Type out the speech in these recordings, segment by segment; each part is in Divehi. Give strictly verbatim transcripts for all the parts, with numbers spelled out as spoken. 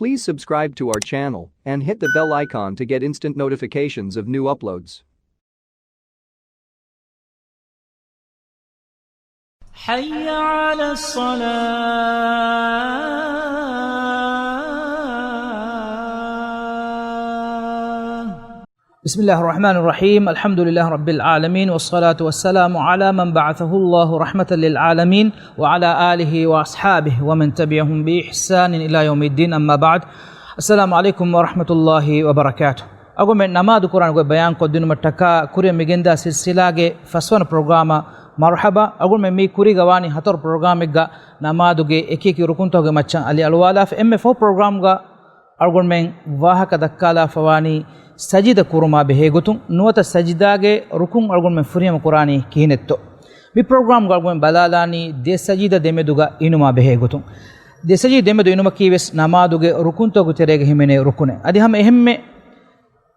Please subscribe to our channel and hit the bell icon to get instant notifications of new uploads. حي على الصلاة. بسم الله الرحمن الرحيم. الحمد لله رب العالمين، والصلاة والسلام على من بعثه الله رحمة للعالمين، وعلى آله وأصحابه ومن تبعهم بإحسان إلى يوم الدين، أما بعد. السلام عليكم ورحمة الله وبركاته. އަޅުގަނޑުމެން ނަމާދު ކުރާން ގޮތް ބަޔާން ކޮށްދިނުމަށްޓަކާ ކުރިއަށް މިގެންދާ ސިލްސިލާގެ ފަސްވަނަ ޕްރޮގްރާމަށް މަރުޙަބާ. އަޅުގަނޑުމެން މީ ކުރީގަ ވާނީ ހަތަރު ޕްރޮގްރާމެއްގަ ނަމާދުގެ އެކި އެކި ރުކުންތަކުގެ މައްޗަށް އަލިއަޅުވާލާފަ. އެންމެ ފަހު ޕްރޮގްރާމްގަ އަޅުގަނޑުމެން ވާހަކަ ދައްކާލާފަވާނީ ސަޖިދަ ކުރުމާ ބެހޭގޮތުން، ނުވަތަ ސަޖިދާގެ ރުކުން އަޅުގަނޑުމެން ފުރިހަމަ ކުރާނީ ކިހިނެއްތޯ؟ މި ޕްރޮގްރާމްގަ އަޅުގަނޑުމެން ބަލާލާނީ ދެ ސަޖިދަ ދެމެދުގަ އިނުމާ ބެހޭގޮތުން. ދެ ސަޖިދަ ދެމެދު އިނުމަކީވެސް ނަމާދުގެ ރުކުންތަކުގެ ތެރޭގަ ހިމެނޭ ރުކުނެއް. އަދި ހަމަ އެހެންމެ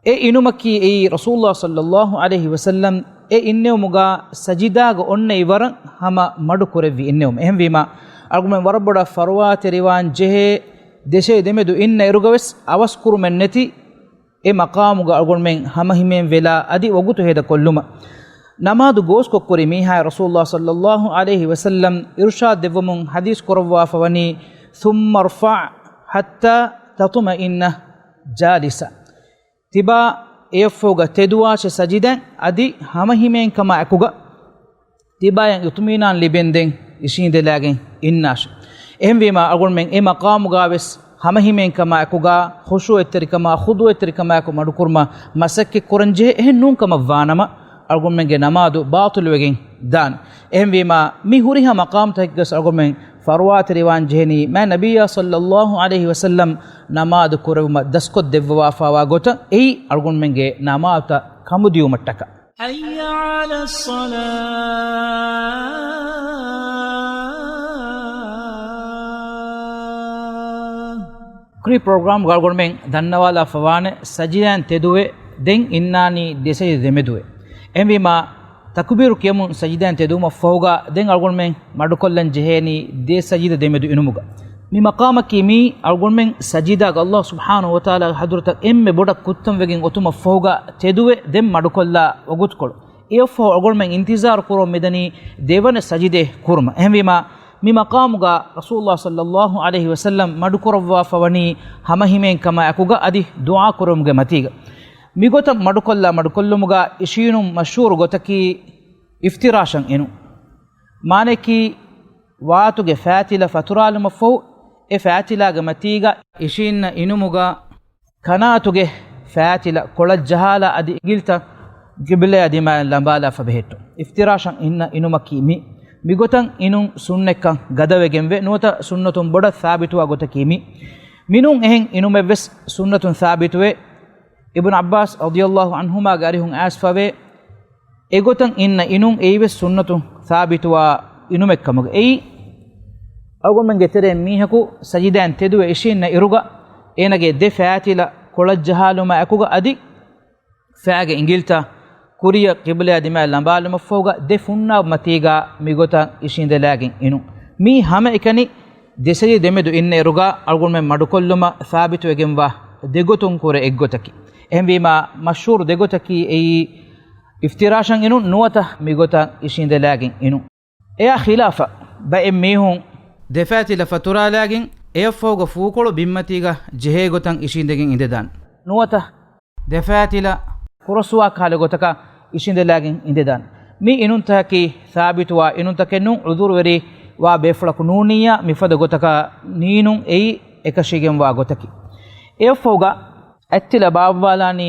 އެ އިނުމަކީ އެއީ ރަސޫލުﷲ ޞައްލަﷲ ޢަލައިހި ވަސައްލަމް އެ އިންނެވުމުގަ ސަޖިދާގަ އޮންނަ އިވަރަށް ހަމަ މަޑު ކުރެއްވި އިންނެވުމެއް. އެހެންވީމަ، އަޅުގަނޑުމެން ވަރަށް ބޮޑަށް ފަރުވާތެރިވާން ޖެހޭ ދެ ސަޖިދަ ދެމެދު އިންނަ އިރުގަވެސް އަވަސް ކުރުމެއް ނެތި އެ މަޤާމުގަ އަޅުގަނޑުމެން ހަމަހިމޭން ވެލާ އަދި ވަގުތު ހޭދަ ކޮށްލުމަށް. ނަމާދު ގޯސްކޮށް ކުރި މީހާއަށް ރަސޫލުﷲ ޞައްލަﷲ ޢަލައިހި ވަސައްލަމް އިރުޝާދު ދެއްވަމުން ޙަދީޘް ކުރައްވާފަ ވަނީ، ثم ارفع حتى تطمئن جالسا. ތިބާ އެއަށްފަހުގަ ތެދުވާށޭ ސަޖިދައިން އަދި ހަމަހިމޭންކަމާ އެކުގަ ތިބާޔަށް އިޠުމީނާން ލިބެންދެން އިށީނދެލާގެން އިންނާށޭ. އެހެންވީމާ، އަޅުގަނޑުމެން އެ މަޤާމުގަވެސް ހަމަހިމޭންކަމާ އެކުގަ ޚުޝޫޢަތްތެރިކަމާ ޚުޟޫޢަތްތެރިކަމާއެކު މަޑުކުރުމަށް މަސައްކަތްކުރަން ޖެހޭ. އެހެން ނޫންކަމަށްވާނަމަ، އަޅުގަނޑުމެންގެ ނަމާދު ބާޠިލުވެގެން ދާނެ. އެހެންވީމާ، މި ހުރިހާ މަޤާމުތަކެއްގަސް އަޅުގަނޑުމެން ފަރުވާތެރިވާން ޖެހެނީ، މާތް ނަބިއްޔާ ޞައްލަﷲ ޢަލައިހި ވަސައްލަމް ނަމާދު ކުރެއްވުމަށް ދަސްކޮށްދެއްވަވާފައިވާ ގޮތަށް، އެއީ އަޅުގަނޑުމެންގެ ނަމާދުތައް ކަމުދިޔުމަށްޓަކާ. حي على الصلاة. ކުރީ ޕްރޮގްރާމްގަ އަޅުގަނޑުމެން ދަންނަވާލާފަވާނެ ސަޖިދައިން ތެދުވެ ދެން އިންނާނީ ދެ ސަޖިދަ ދެމެދުވެ. އެހެންވީމާ، ތަކުބީރު ކިޔަމުން ސަޖިދައިން ތެދުވުމަށްފަހުގަ ދެން އަޅުގަނޑުމެން މަޑުކޮށްލަން ޖެހޭނީ ދެ ސަޖިދަ ދެމެދު އިނުމުގަ. މި މަޤާމަކީ މީ އަޅުގަނޑުމެން ސަޖިދާގަ ﷲ ސުބްޙާނަހޫ ވަތަޢާލާގެ ޙަޟްރަތަށް އެންމެ ބޮޑަށް ކުއްތަންވެގެން އޮތުމަށްފަހުގަ ތެދުވެ ދެން މަޑުކޮށްލާ ވަގުތުކޮޅު. އެއަށްފަހު އަޅުގަނޑުމެން އިންތިޒާރު ކުރަމުން މިދަނީ ދެވަނަ ސަޖިދައެއް ކުރުމަށް. އެހެންވީމާ، މި މަޤާމުގަ ރަސޫލުﷲ ޞައްލަﷲ ޢަލައިހި ވަސައްލަމް މަޑުކުރައްވާފަ ވަނީ ހަމަހިމޭންކަމާ އެކުގަ އަދި ދުޢާ ކުރުމުގެ މަތީގަ. މިގޮތަށް މަޑުކޮށްލާ މަޑުކޮށްލުމުގަ އިށީނުން މަޝްހޫރު ގޮތަކީ އިފްތިރާޝަށް އިނުން. މާނައަކީ، ވާތުގެ ފައިތިލަ ފަތުރާލުމަށްފަހު، އެ ފައިތިލާގެ މަތީގަ އިށީންނަ އިނުމުގަ ކަނާތުގެ ފައިތިލަ ކޮޅަށް ޖަހާލާ އަދި އިނގިލިތައް ޤިބްލަޔާ ދިމާޔަށް ލަނބާލާފަ ބެހެއްޓުން. އިފްތިރާޝަށް އިންނަ އިނުމަކީ މީ. މިގޮތަށް އިނުން ސުންނަތްކަން ގަދަވެގެންވެ، ނުވަތަ ސުންނަތުން ބޮޑަށް ސާބިތުވާ ގޮތަކީ މީ. މިނޫން އެހެން އިނުމެއްވެސް ސުންނަތުން ސާބިތުވެ، އިބްނު ޢައްބާސް ރަޟިޔަﷲ ޢަންހުމާގެ އަރިހުން އައިސްފަވޭ. އެގޮތަށް އިންނަ އިނުން އެއީވެސް ސުންނަތުން ސާބިތުވާ އިނުމެއްކަމުގަ އެއީ، އަޅުގަނޑުމެންގެ ތެރެއިން މީހަކު ސަޖިދައިން ތެދުވެ އިށީންނަ އިރުގަ، އޭނަގެ ދެ ފައިތިލަ ކޮޅަށް ޖަހާލުމާ އެކުގަ އަދި ފައިގެ އިނގިލިތައް ކުރިއަށް ޤިބްލަޔާ ދިމާޔަށް ލަނބާލުމަށްފަހުގަ ދެ ފުންނާބު މަތީގަ މިގޮތަށް އިށީނދެލާގެން އިނުން. މީ ހަމައެކަނި ދެ ސަޖިދަ ދެމެދު އިންނަ އިރުގަ އަޅުގަނޑުމެން މަޑުކޮށްލުމަށް ސާބިތުވެގެންވާ ދެގޮތުން ކުރެ އެއްގޮތަކީ. އެހެންވީމާ، މަޝްހޫރު ދެގޮތަކީ އެއީ، އިފްތިރާޝަށް އިނުން ނުވަތަ މިގޮތަށް އިށީނދެލާގެން އިނުން. އެއާ ޚިލާފަށް، ބައެއް މީހުން ދެ ފައިތިލަ ފަތުރާލާގެން އެއަށްފަހުގަ ފޫކޮޅު ބިންމަތީގަ ޖެހޭ ގޮތަށް އިށީނދެގެން އިނދެދާނެ. ނުވަތަ ދެ ފައިތިލަ ފުރޮސުވާ ކަހަލަ ގޮތަކަށް އިށީނދެލާގެން އިނދެދާނެ. މި އިނުންތަކަކީ ސާބިތުވާ އިނުންތަކެއް ނޫން، ޢުޛުރުވެރިވާ ބޭފުޅަކު ނޫނިއްޔާ މިފަދަ ގޮތަކަށް ނީނުން އެއީ އެކަށީގެންވާ ގޮތަކީ. އެއަށްފަހުގަ އަތްތިލަ ބާއްވާލާނީ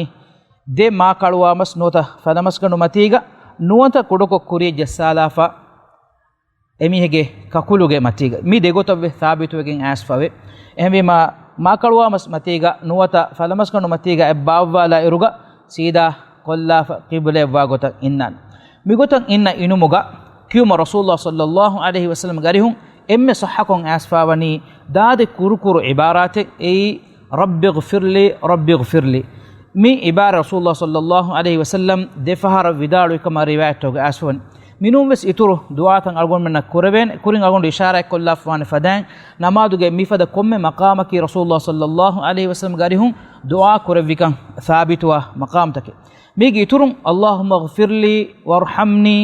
ދެ މާކަޅުވާމަސް ނުވަތަ ފަލަމަސްގަނޑު މަތީގަ ނުވަތަ ކުޑަކޮށް ކުރިއަށް ޖައްސާލާފަ އެމީހެއްގެ ކަކުލުގެ މަތީގަ. މި ދެގޮތަށްވެ ސާބިތުވެގެން އައިސްފަވޭ. އެހެންވީމާ، މާކަޅުވާމަސް މަތީގަ ނުވަތަ ފަލަމަސްގަނޑު މަތީގަ އެއްބާއްވާލާ އިރުގަ ސީދާ ކޮށްލާފަ ޤިބްލަޔަށްވާ ގޮތަށް އިންނާނެ. މިގޮތަށް އިންނަ އިނުމުގަ ކިޔުމަށް ރަސޫލުﷲ ޞައްލަﷲ ޢަލައިހި ވަސައްލަމްގެ އަރިހުން އެންމެ ޞައްޙަކޮށް އައިސްފަވަނީ ދާދި ކުރުކުރު ޢިބާރާތެއް އެއީ، رب اغفر لي، رب اغفر لي. މި ޢިބާރާތް ރަސޫލުﷲ ޞައްލަﷲ ޢަލައިހި ވަސައްލަމް ދެފަހަރަށް ވިދާޅުވިކަމަށް ރިވާޔަތްތަކުގަ އައިސްފަވަނީ. މިނޫން ވެސް އިތުރު ދުޢާތައް އަޅުގަނޑުމެންނަށް ކުރެވޭނެ. ކުރިން އަޅުގަނޑު އިޝާރާތްކޮށްލާފަވާނެ ފަދައިން، ނަމާދުގެ މިފަދަ ކޮންމެ މަޤާމަކީ ރަސޫލުﷲ ޞައްލައްލާހު ޢަލައިހި ވަސައްލަމްގެ އަރިހުން ދުޢާ ކުރެއްވިކަން ސާބިތުވާ މަޤާމުތަކެއް. މީގެ އިތުރުން، اللهم اغفر لي وارحمني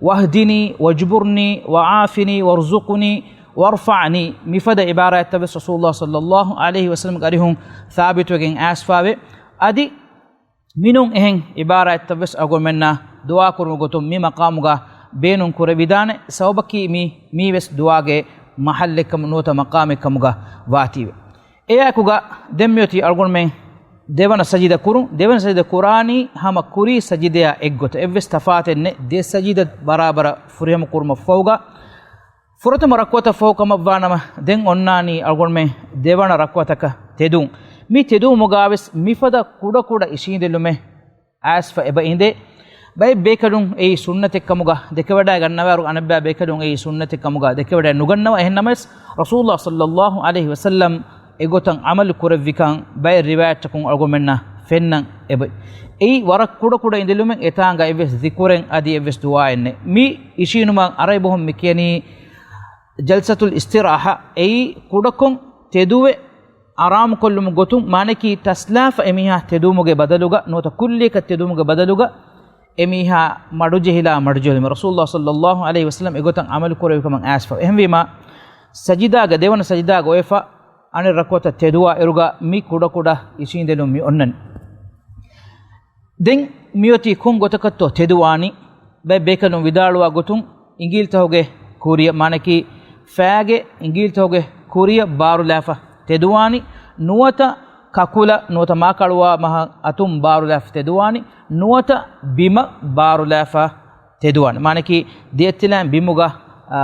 واهدني واجبرني وعافني وارزقني وارفعني، މިފަދަ ޢިބާރާތްތައް ވެސް ރަސޫލުﷲ ޞައްލައްލާހު ޢަލައިހި ވަސައްލަމްގެ އަރިހުން ސާބިތުވެގެން އައިސްފާވޭ. އަދި މިނޫން އެހެން ޢިބާރާތްތައް ވެސް އަޅުގަނޑުމެންނަށް ދުޢާ ކުރުމުގެ ގޮތުން މި މަޤާމުގަ ބޭނުން ކުރެވިދާނެ. ސަބަބަކީ މީ، މީ ވެސް ދުޢާގެ މަޙައްލެއްކަމު ނުވަތަ މަޤާމެއްކަމުގަ ވާތީވެ. އެއާއެކުގަ ދެން މިއޮތީ އަޅުގަނޑުމެން ދެވަނަ ސަޖިދަ ކުރުން. ދެވަނަ ސަޖިދަ ކުރާނީ ހަމަ ކުރީ ސަޖިދަޔާ އެއްގޮތަށް. އެއްވެސް ތަފާތެއް ނެތް. ދެ ސަޖިދަ ބަރާބަރަށް ފުރިހަމަ ކުރުމަށް ފަހުގަ، ފުރަތަމަ ރަކުޢަތަށް ފަހު ކަމަށްވާނަމަ، ދެން އޮންނާނީ އަޅުގަނޑުމެން ދެވަނަ ރަކުޢަތަކަށް ތެދުވުން. މި ތެދުވުމުގަވެސް މިފަދަ ކުޑަކުޑަ އިށީނދެލުމެއް އައިސްފަ އެބަ އިނދޭ. ބައެއް ބޭކަލުން އެއީ ސުންނަތެއްކަމުގަ ދެކެވަޑައިގަންނަވާއިރު، އަނެއްބައި ބޭކަލުން އެއީ ސުންނަތެއްކަމުގަ ދެކެވަޑައި ނުގަންނަވާ. އެހެންނަމަވެސް، ރަސޫލުﷲ ޞައްލައްލާހު ޢަލައިހި ވަސައްލަމް އެގޮތަށް ޢަމަލު ކުރެއްވިކަން ބައެއް ރިވާޔަތްތަކުން އަޅުގަނޑުމެންނަށް ފެންނަން އެބައޮތް. އެއީ ވަރަށް ކުޑަކުޑަ އިނދެލުމެއް، އެތާނގަ އެއްވެސް ޛިކުރެއް އަދި އެއްވެސް ދުޢާއެއް ނެތް. މި އިށީނުމަށް ޢަރަބި ބަހުން މި ކިޔަނީ ޖަލްސަތުލް އިސްތިރާޙާ. އެއީ ކުޑަކޮށް ތެދުވެ އަރާމުކޮށްލުމުގެ ގޮތުން، މާނައަކީ ޓަސްލާފަ އެމީހާ ތެދުވުމުގެ ބަދަލުގަ ނުވަތަ ކުއްލިއަކަށް ތެދުވުމުގެ ބަދަލުގަ އެމީހާ މަޑުޖެހިލާ މަޑުޖެހުމެއް. ރަސޫލުﷲ ޞައްލައްލާހު ޢަލައިހި ވަސައްލަމް އެގޮތަށް ޢަމަލު ކުރެއްވި ކަމަށް އައިސްފަ. އެހެންވީމާ، ސަޖިދާގެ ދެވަނަ ސަޖިދާގަ އޮވެފަ އަނެއް ރަކުޢަތަށް ތެދުވާ އިރުގަ މި ކުޑަކުޑަ އިށީނދެލުން މި އޮންނަނީ. ދެން މިއޮތީ ކޮން ގޮތަކަށްތޯ ތެދުވާނީ؟ ބައެއް ބޭކަލުން ވިދާޅުވާ ގޮތުން، އިނގިލިތަކުގެ ކުރިއަށް، މާނައަކީ ފައިގެ އިނގިލިތަކުގެ ކުރިއަށް ބާރުލާފަ ތެދުވާނީ. ނުވަތަ ކަކުލަށް ނުވަތަ މާކަޅުވާ މަހަށް އަތުން ބާރުލާފަ ތެދުވާނީ. ނުވަތަ ބިމަށް ބާރުލާފަ ތެދުވާނީ. މާނައަކީ ދެއަތްތިލައިން ބިމުގަ، އާ،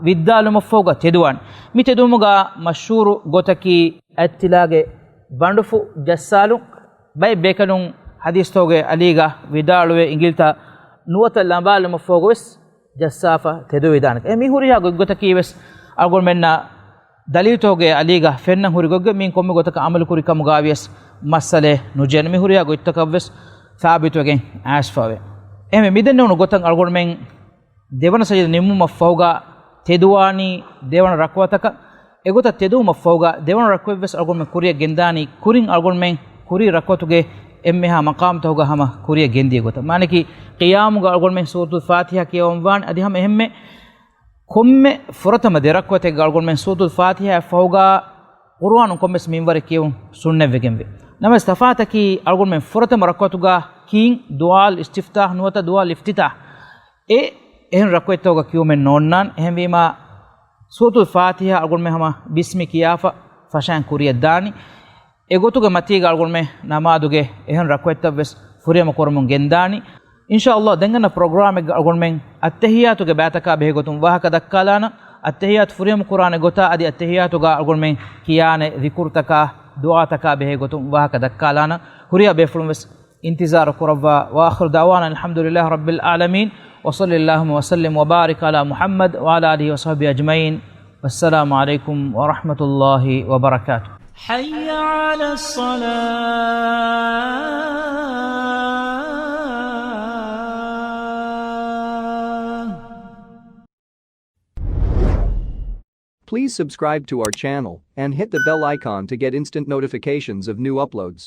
ވިއްދާލުމަށްފަހުގަ ތެދުވާނީ. މި ތެދުވުމުގަ މަޝްހޫރު ގޮތަކީ އަތްތިލާގެ ބަނޑުފުށް ޖައްސާލުން. ބައެއް ބޭކަލުން ޙަދީޘްތަކުގެ އަލީގަ ވިދާޅުވޭ އިނގިލިތައް ނުވަތަ ލަނބާލުމަށްފަހުގަވެސް ޖައްސާފަ ތެދުވެވިދާނެ. އެ މި ހުރިހާ ގޮތްގޮތަކީވެސް އަޅުގަނޑުމެންނަށް ދަލީލުތަކުގެ އަލީގަ ފެންނަން ހުރި ގޮތްގަ މިއިން ކޮންމެ ގޮތަކަށް ޢަމަލު ކުރި ކަމުގަވިޔަސް މައްސަލައެއް ނުޖެހޭނެ. މި ހުރިހާ ގޮތްތަކަށްވެސް ސާބިތުވެގެން އައިސްފަވޭ. އެހެންވެ، މިދެންނެވުނު ގޮތަށް އަޅުގަނޑުމެން ދެވަނަ ސަޖިދަ ނިމުމަށްފަހުގަ ތެދުވާނީ ދެވަނަ ރަކުޢަތަކަށް. އެގޮތަށް ތެދުވުމަށްފަހުގަ ދެވަނަ ރަކުޢަތްވެސް އަޅުގަނޑުމެން ކުރިއަށް ގެންދާނީ، ކުރިން އަޅުގަނޑުމެން ކުރީ ރަކުޢަތުގެ އެންމެހާ މަޤާމުތަކުގަ ހަމަ ކުރިއަށް ގެންދިޔަ ގޮތަށް. މާނައަކީ، ޤިޔާމުގަ އަޅުގަނޑުމެން ސޫރަތުލް ފާތިޙާ ކިޔަވަން ވާނެ. އަދި ހަމަ އެހެންމެ ކޮންމެ ފުރަތަމަ ދެ ރަކުޢަތެއްގަ އަޅުގަނޑުމެން ސޫރަތުލް ފާތިޙާއަށްފަހުގަ ޤުރުއާނުން ކޮންމެސް މިންވަރެއް ކިޔެވުން ސުންނަތްވެގެންވޭ. ނަމަވެސް ތަފާތަކީ އަޅުގަނޑުމެން ފުރަތަމަ ރަކުޢަތުގަ ކީން ދުޢާއުލް އިސްތިފްތާޙް ނުވަތަ ދުޢާއުލް އިފްތިތާޙް އެ އެހެން ރަކުޢަތްތަކުގަ ކިޔުމެއް ނޯންނާނެ. އެހެންވީމާ، ސޫރަތުލް ފާތިޙާ އަޅުގަނޑުމެން ހަމަ ބިސްމި ކިޔާފަ ފަށައިން ކުރިއަށް ދާނީ. އެގޮތުގެ މަތީގަ އަޅުގަނޑުމެން ނަމާދުގެ އެހެން ރަކުޢަތްތައްވެސް ފުރިހަމަ ކުރަމުން ގެންދާނީ. އިންޝާﷲ، ދެން އަންނަ ޕްރޮގްރާމެއްގަ އަޅުގަނޑުމެން އައްތަޙިއްޔާތުގެ ބައިތަކާ ބެހޭ ގޮތުން ވާހަކަ ދައްކާލާނަން. އައްތަޙިއްޔާތު ފުރިހަމަ ކުރާނެ ގޮތާ އަދި އައްތަޙިއްޔާތުގަ އަޅުގަނޑުމެން ކިޔާނެ ޛިކުރުތަކާ، ދުޢާތަކާ ބެހޭ ގޮތުން ވާހަކަ ދައްކާލާނަން. ހުރިހާ ބޭފުޅުން ވެސް އިންތިޒާރު ކުރައްވާ. وآخر دعوانا أن الحمد لله رب العالمين، وصل اللهم وسلم وبارك على محمد وعلى آله وصحبه أجمعين. والسلام عليكم ورحمة الله وبركاته. حي على الصلاة. Please subscribe to our channel and hit the bell icon to get instant notifications of new uploads.